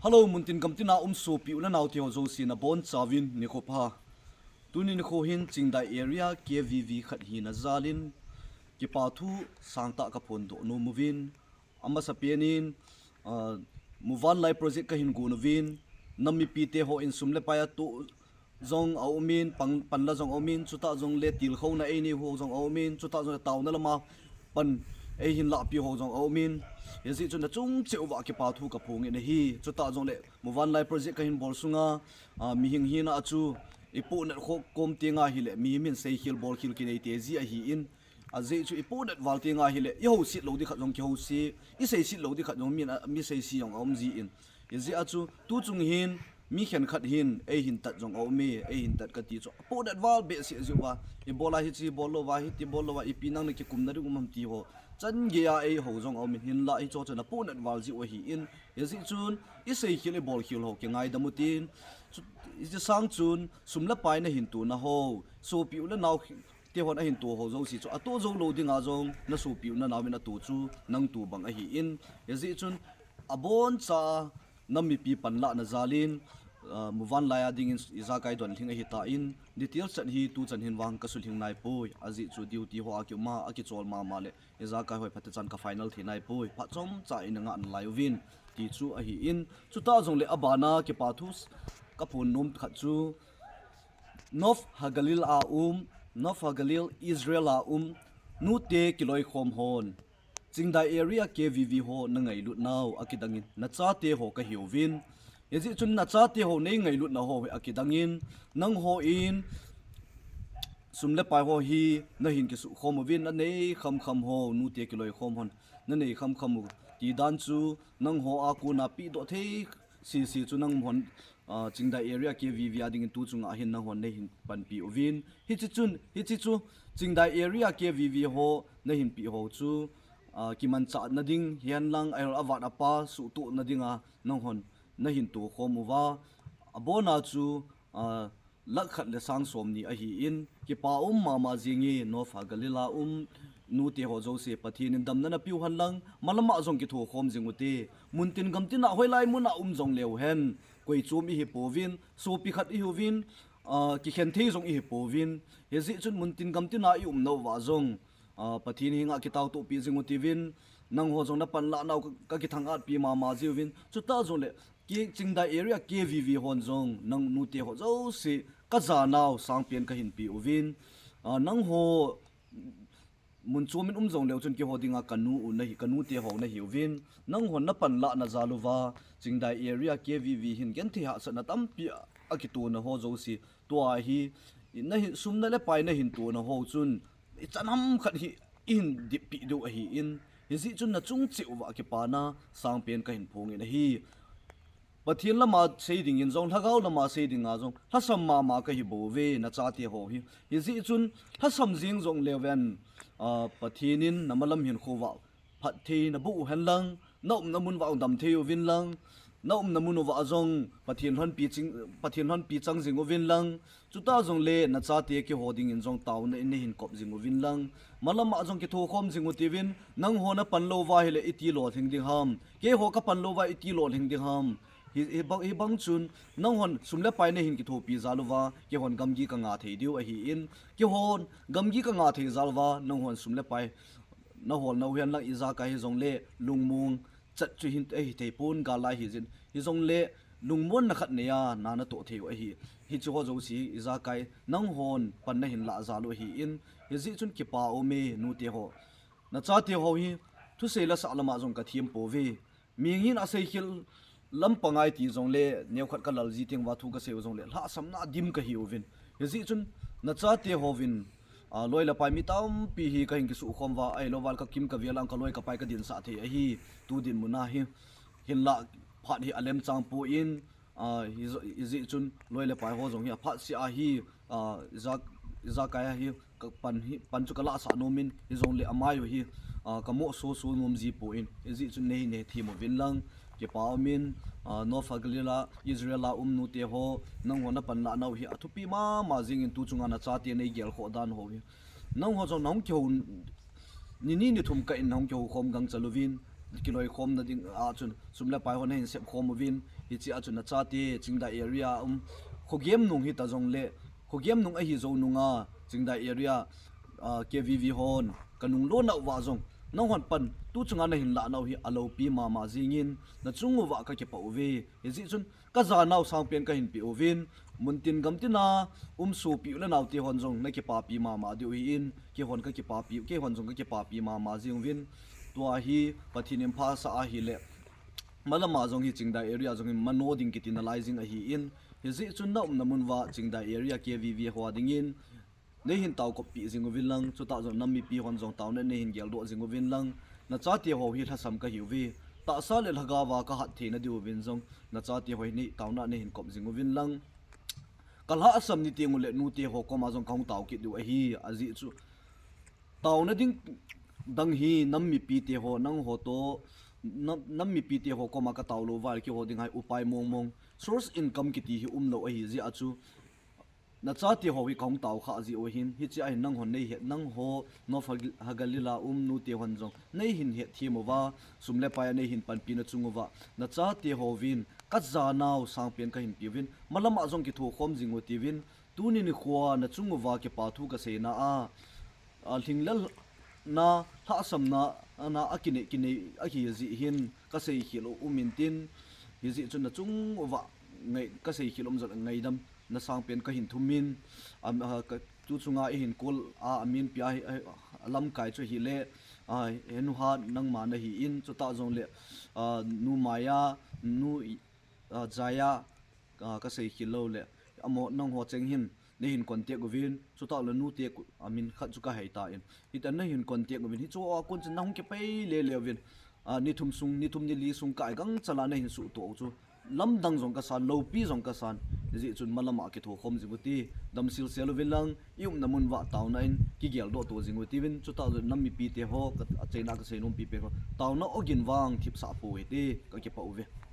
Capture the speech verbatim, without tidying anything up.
Hello, muntin gamtina um sopi u le nau teho jouse nabonchauvin nikho pha. Tuni nikho hin Chingdai area K V V khat hina jalin kipa thu sangtah kaphondoh nom uvin. Amasapen in, ah, Muvanlai project kahin gon uvin. Nam mipi teho in sum le pai atoh jong aumin, pan, panla jong aumin, chutah jongle tilkhouna einei ho jong aumin, chutah jongle taona lama pan eihin lahpi ho jong aumin. Hijeh chun nachung cheh uva kipa thu kaphongin ahi. Chutah jongle Muvanlai project kahin bol sunga, ah, mihing hina a chu ipohnat kho kom tenga hile, mihem hin seikhel bolkhel kinei teji ahin. Ajeh chu ipohnat val tenga hile, ihouset lou ding khat jong kihouse, iseiset lou ding khat jong mi, mi seise jong aum jin. Hijeh a chu tuchung hin mi khenkhat hin eihin tat jong aume, eihin tat kati chu apohnat val behseh jeh uva, ibola hiche bol louva, hiti bol louva, ipi nang nakikumna ding um ham ti ho changeiya eihou jong aumin, hinla hicheho chu apohnat val jeh u ahin. Hijeh chun iseikhel ibolkhel ho kingaidam utin, chu, hiche sang chun sum le pai nahin tona ho, sopi u le nau tehon ahin to ho jouse chu atoh jou lou dinga jong nasopi u le nauvin ato chu nang to bang ahin. Hijeh chun aboncha nam mipi panlahna jalin, ah, Muvanlai a dingin ijakai donlhing ahitan, details chan hi tuchan hin vang kasulhing naipoi. Ajeh chu duty ho a kiuma, akichol mama le ijakai ho phatechan ka final thei naipoi. Phat chomcha ina ngah nalai uvin ti chu ahin. Chutah jongle abana kipa thu kaphon nom khat chu North Hagalil a um, North Hagalil, Israel a um nute kiloikhom hon, Chingdai area K V V ho nangailut nau akidangin nachate ho kahiuvin. Hijeh chun nachate ho neingailutna ho hi akidangin, nanghon sum le pai ho hi nahin kisuhkhom uvin, nanei khamkham ho, nute kiloikhom hon nanei khamkham u, ti dan chu nangho a kona pehdoh thei sese chu nanghon, ah, Chingdai area K V V a dingin tuchunga hin nanghon neihin panpi uvin. Hiche chun, hiche chu Chingdai area K V V ho nahin peh ho chu, ah, kimanchahna ding hihen lang, ahilou le avat apa suhtohna dinga nanghon nahin tokhom uva. Abona chu, ah, lakh khat le sang somni ahin, kipa um mama jinge, North Hagalil a um nute ho jouse Pathen in damna napeu hen lang, malama jong kithokhom jing ute. Muntin gamtina hoilai muna um jongleu hen, koi chom ihi pouvin, sopi khat ihiuvin, ah, kikhen thei jong ihi pouvin. Hijeh chun muntin gamtina ium nauva jong, ah, Pathen henga kitaotopi jing utiuvin, nangho jong napanlah nau ka, kakithang-atpi mama jiuvin. Chutah jongle K, Chingdai area K V V hon jong nang nute ho jouse kajanau sangpen kahin pe uvin. Ah, nangho mun chomin um jongleu chun keiho dinga kanu u nahi, kanute ho nahiuvin. Nanghon napanlahna jal uva Chingdai area K V V hin genthei hahsatna tampi a, akitona ho jouse, tua hi, nahin sum le pai nahin tona ho chun ichan ham khat hi ihin dippi diu ahin. Hijeh chun nachung cheh uva kipana sangpen kahin phongin ahi. Pathen lama sei dingin jong, lhagao lama sei dinga jong lhasam mama kahi bouve, nachate ho hi. Hijeh chun lhasam jing jongleu hen, ah, Pathen in namalam hinkho uva phatthei naboh u hen lang, naumna mun uva dam thei uvin lang, naumna mun uva jong Pathen lhonpi chang, Pathen lhonpi chang jing uvin lang, chutah jongle nachate keiho dingin jong taona in nahin kop jing uvin lang, malama jong kithokhom jing utiuvin, nangho napan louva hile iti lolhing ding ham, keiho kapan louva iti lolhing ding ham. Hi, hibang, hibang chun nanghon sum le pai nahin kithopi jal uva, keihon gamgi kangah thei diu ahin, keihon gamgi kangah thei jal uva, nanghon sum le pai nahol nau hen lang ijakai hijongle lungmong chat chu hin, eh, hithei pon, gal lai hijin. Hijongle lungmonna khat neiya na natoh thei u ahi. Hiche ho jouse ijakai nanghon pan nahin lah jal u ahin. Hijeh chun kipa ume, nute ho. Nachate ho hi thusei le sah lama jong kathem pouve. Mihing hin aseikhel lampang ahi ti jongle, neokhat kalal ji teng uva thu kasei u jongle, lhahsamna dim kahiuvin. Hijeh chun nachate hovin, ah, loi le pai mi tampi hi kahin kisuhkhom uva, ahilou vale kakim kavel a kaloi kapai kadinsah thei ahi, tu dinmun a hi. Hinlah phat hi alemchang poi, ah, hi, hijeh chun loi le pai ho jong hi aphat seh ahi, ah, ija, ijakai a hi, kapan hi, pan chu kalahsah nomin, hijongle amai u hi, ah, kamoh soso nom ji poi, hijeh chun neihin hethem uvin lang, kipa umin, ah, North Hagalil a, Israel a um nute ho, nangho napanlah nau hi athupi mama jingin tuchunga nachate neigelkhoh dan ho hi. Nangho jong nahung kihou, nini nithum kah in nahung kihoukhom gangchal uvin, kiloikhomna ding a chun sum le pai ho nahin sepkhom uvin, hiche a chun nachate Chingdai area um, khogem nung hita jongle, khogem nung ahi jou nunga Chingdai area, ah, K V V hon kanung lonau va jong, nanghon pan tu chunga nahin lahnau hi aloupi mama jingin, nachung uva kakipah uve. Hijeh chun kajanau sangpen kahin pe uvin, muntin gamtina um sopi u le naote hon jong nakipapi mama diu ahin, keihon kakipapi, keihon jong kakipapi mama jing uvin. Tua hi Pathen in phasah ahile, malama jong hi Chingdai area jong hi mano ding kiti nalai jing ahin, hijeh chun naumna mun uva Chingdai area K V V ho a dingin neihin taokoppi jing uvin lang, chutah jong nam mipi hon jong taona neihin geldoh jing uvin lang, nachate ho hi lhasam kahiuve, tahsa le lhagaova kahat theina diuvin jong, nachate ho hi nei taona neihin kop jing uvin lang. Kalhasam ni tengule nute ho koma jong kahung tao kit diu ahi, ajeh chu taona ding dang hi nam mipite ho, nangho toh, nam, nam mipite ho koma katao lou vale keiho ding hi upai mongmong, source income kiti hi umlou ahi jeh a chu, nachate ho hi kahung tao khah jeh u ahin, hichea hin nanghon neihet, nangho North Hag-, Haggalila um nute hon jong neihin hetthem uva, sum le pai a neihin panpina chung uva, nachate hovin kajanau sangpen kahin pe uvin, malama jong kithokhom jing u tiuvin, tuni nikhoa nachung uva kipa thu kaseina a, alhinglelna, lhahsamna, ana akinei, kinei ahi jeh hin kaseikhel u um intin, hijeh chun nachung uva ngai, kaseikhel um jong ngaidam nasangpen kahin thumin, am, ah, ka, tu chunga eihin call a, amin pia hi, a, alamkai chu ahile, ah, he nuhat nangma nahin, chutah jongle, ah, nu Maya, nu, ah, Jaya, ah, kaseikhel loule, amaho nangho cheng hin neihin contact uvin, chutah le nute amin khat chu kaheitan, hitia neihin contact uvin, hichea kon chun nahung kipai lele uvin, ah, ni thum sung, ni thum ni li sung kai gangchal a neihin suhtoh u chu lamdang jong kasan, loupi jong kasan, hijeh chun malama kithokhom jing u ti, damselsel uvin lang, i umna mun uva taona in kigeldoh to jing u tiuvin, chutah jong nam mipite ho, ka, achaina kaseinom pipen ho, taona ogin vang thipsah pou hite, kakipah uve.